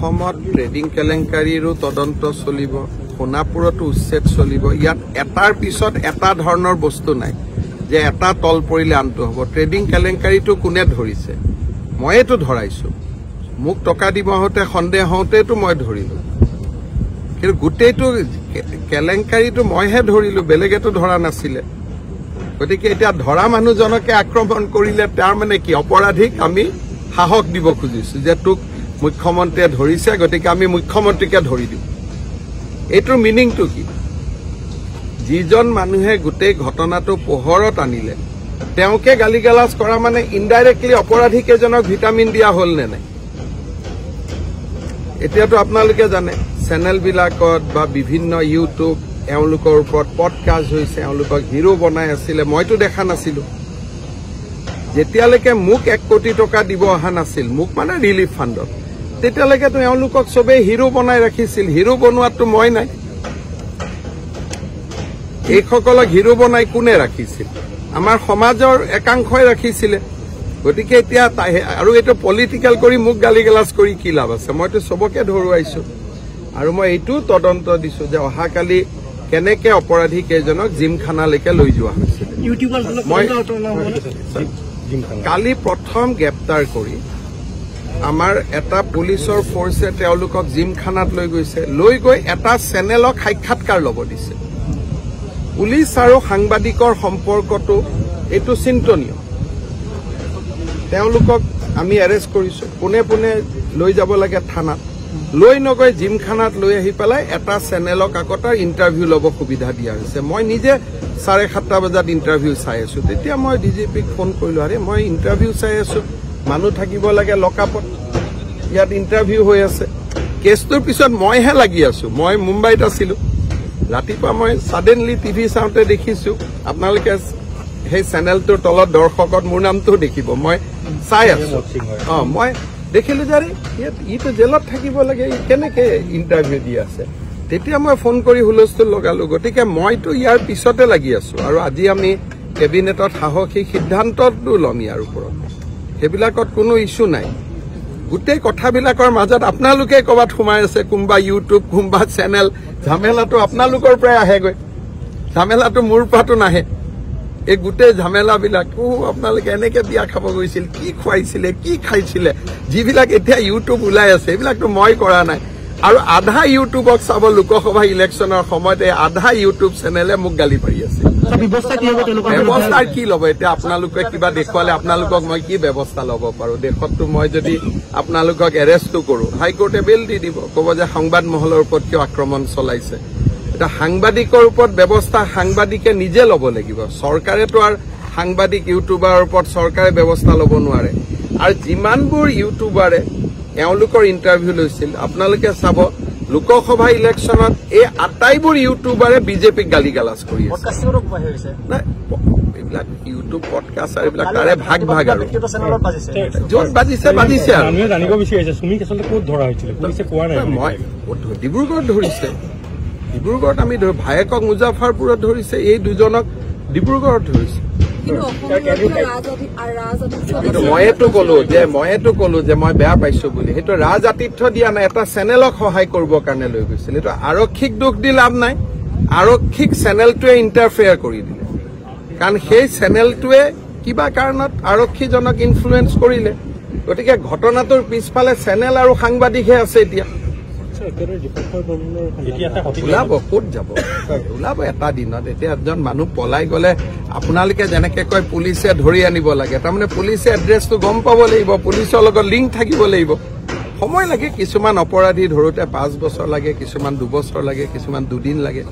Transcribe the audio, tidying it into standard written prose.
অসমত ট্ৰেডিং কেলেংকাৰীৰো তদন্ত চলিব, সোণাপুৰতো উচ্ছেদ চলিব। ইয়াত এটাৰ পিছত এটা ধৰণৰ বস্তু নাই যে এটা তল পৰিলে আনটো হ'ব। ট্ৰেডিং কেলেংকাৰীটো কোনে ধৰিছে? ময়েতো ধৰাইছো। মোক টকা দিব হওঁতে সন্দেহ হওঁতেতো মই ধৰিলো, কিন্তু গোটেইটো কেলেংকাৰীটো মইহে ধৰিলো, বেলেগেতো ধৰা নাছিলে। গতিকে এতিয়া ধৰা মানুহজনকে আক্ৰমণ কৰিলে তাৰ মানে কি? অপৰাধীক আমি সাহস দিব খুজিছো যে তোক মুখ্যমন্ত্ৰীয়ে ধৰিছে, গতিকে আমি মুখ্যমন্ত্ৰীকে ধৰি দিওঁ। এইটোৰ মিনিংটো কি? যিজন মানুহে গোটেই ঘটনাটো পোহৰত আনিলে তেওঁকে গালি গালাজ কৰা মানে ইনডাইৰেক্টলি অপৰাধী কেইজনক ভিটামিন দিয়া হ'ল নে নাই? এতিয়াতো আপোনালোকে জানে চেনেলবিলাকত বা বিভিন্ন ইউটিউব এওঁলোকৰ ওপৰত পডকাষ্ট হৈছে, এওঁলোকক হিৰো বনাই আছিলে, মইতো দেখা নাছিলো। যেতিয়ালৈকে মোক 1 কোটি টকা দিব অহা নাছিল, মোক মানে ৰিলিফ ফাণ্ডত, তেতিয়ালৈকেতো এওঁলোকক চবেই হিৰো বনাই ৰাখিছিল। হিৰো বনোৱাততো মই নাই। এইসকলক হিৰো বনাই কোনে ৰাখিছিল? আমাৰ সমাজৰ একাংশই ৰাখিছিলে। গতিকে এতিয়া আৰু এইটো পলিটিকেল কৰি মোক গালি গালাজ কৰি কি লাভ আছে? মইতো চবকে ধৰুৱাইছো আৰু মই এইটোও তদন্ত দিছো যে অহাকালি কেনেকে অপৰাধী কেইজনক জিমখানালৈকে লৈ যোৱা হৈছিল। মই কালি প্ৰথম গ্ৰেপ্তাৰ কৰি আমাৰ এটা পুলিচৰ ফ'ৰ্চে তেওঁলোকক জিমখানাত লৈ গৈছে, লৈ গৈ এটা চেনেলক সাক্ষাৎকাৰ ল'ব দিছে। পুলিচ আৰু সাংবাদিকৰ সম্পৰ্কটো এইটো চিন্তনীয়। তেওঁলোকক আমি এৰেষ্ট কৰিছো, পোনে পোনে লৈ যাব লাগে থানাত, লৈ নগৈ জিমখানাত লৈ আহি পেলাই এটা চেনেলক আকৌ তাৰ ইণ্টাৰভিউ ল'ব সুবিধা দিয়া হৈছে। মই নিজে 7:30 বজাত ইণ্টাৰভিউ চাই আছো, তেতিয়া মই ডিজিপিক ফোন কৰিলো, আৰে মই ইণ্টাৰভিউ চাই আছো, মানুহ থাকিব লাগে লকআপত, ইয়াত ইণ্টাৰভিউ হৈ আছে। কেছটোৰ পিছত মইহে লাগি আছো, মই মুম্বাইত আছিলো। ৰাতিপুৱা মই ছাডেনলি টিভি চাওঁতে দেখিছো, আপোনালোকে সেই চেনেলটোৰ তলত দৰ্শকত মোৰ নামটোও দেখিব, মই চাই আছো। মই দেখিলো যে ইয়াত ইটো জেলত থাকিব লাগে, ই কেনেকে ইণ্টাৰভিউ দি আছে। তেতিয়া মই ফোন কৰি হুলস্থুল লগালো। গতিকে মইতো ইয়াৰ পিছতে লাগি আছো আৰু আজি আমি কেবিনেটত সাহসী সিদ্ধান্তটো ল'ম ইয়াৰ ওপৰত, সেইবিলাকত কোনো ইছ্যু নাই। গোটেই কথাবিলাকৰ মাজত আপোনালোকে ক'ৰবাত সোমাই আছে, কোনোবা ইউটিউব কোনোবা চেনেল, ঝামেলাটো আপোনালোকৰ পৰাই আহেগৈ, ঝামেলাটো মোৰ পৰাতো নাহে। এই গোটেই ঝামেলাবিলাক আপোনালোকে এনেকে বিয়া খাব গৈছিল, কি খুৱাইছিলে, কি খাইছিলে, যিবিলাক এতিয়া ইউটিউব ওলাই আছে এইবিলাকতো মই কৰা নাই। আৰু আধা ইউটিউবক চাব, লোকসভা ইলেকশ্যনৰ সময়ত এই আধা ইউটিউব চেনেলে মোক গালি পাৰি আছে। ব্যৱস্থা কি ল'ব এতিয়া? আপোনালোকে কিবা দেখুৱালে আপোনালোকক মই কি ব্যৱস্থা ল'ব পাৰো? দেশততো মই যদি আপোনালোকক এৰেষ্টো কৰো, হাইকোৰ্টে বেল দি দিব, ক'ব যে সংবাদ মহলৰ ওপৰত কিয় আক্ৰমণ চলাইছে। এতিয়া সাংবাদিকৰ ওপৰত ব্যৱস্থা সাংবাদিকে নিজে ল'ব লাগিব, চৰকাৰেতো আৰু সাংবাদিক ইউটিউবাৰৰ ওপৰত চৰকাৰে ব্যৱস্থা ল'ব নোৱাৰে। আৰু যিমানবোৰ ইউটিউবাৰে এওঁলোকৰ ইণ্টাৰভিউ লৈছিল, আপোনালোকে চাব লোকসভা ইলেকশ্যনত এই আটাইবোৰ ইউটিউবাৰে বিজেপিক গালি গালাজ কৰি আছে। এইবিলাক ইউটিউব পডকাষ্ট আৰু এইবিলাক তাৰে ভাগ ভাগ আৰু য'ত বাজিছে বাজিছে। আৰু মই ডিব্ৰুগড়ত ধৰিছে, ডিব্ৰুগড়ত আমি ভায়েকক মুজাফৰপুৰত ধৰিছে, এই দুজনক ডিব্ৰুগড়ত ধৰিছে। ময়েতো কলো যে মই বেয়া পাইছো বুলি, সেইটো ৰাজ আতিথ্য দিয়া নাই, এটা চেনেলক সহায় কৰিবৰ কাৰণে লৈ গৈছিল। এইটো আৰক্ষীক দোষ দি লাভ নাই, আৰক্ষীক চেনেলটোৱে ইণ্টাৰফেয়াৰ কৰি দিলে, কাৰণ সেই চেনেলটোৱে কিবা কাৰণত আৰক্ষীজনক ইনফ্লুৱেঞ্চ কৰিলে। গতিকে ঘটনাটোৰ পিছফালে চেনেল আৰু সাংবাদিকহে আছে। এতিয়া ওলাব, ক'ত যাব ওলাব এটা দিনত। এতিয়া এজন মানুহ পলাই গ'লে আপোনালোকে যেনেকে কয় পুলিচে ধৰি আনিব লাগে, তাৰমানে পুলিচে এড্ৰেছটো গম পাব লাগিব, পুলিচৰ লগত লিংক থাকিব লাগিব। সময় লাগে, কিছুমান অপৰাধী ধৰোতে 5 বছৰ লাগে, কিছুমান 2 বছৰ লাগে, কিছুমান 2 দিন লাগে।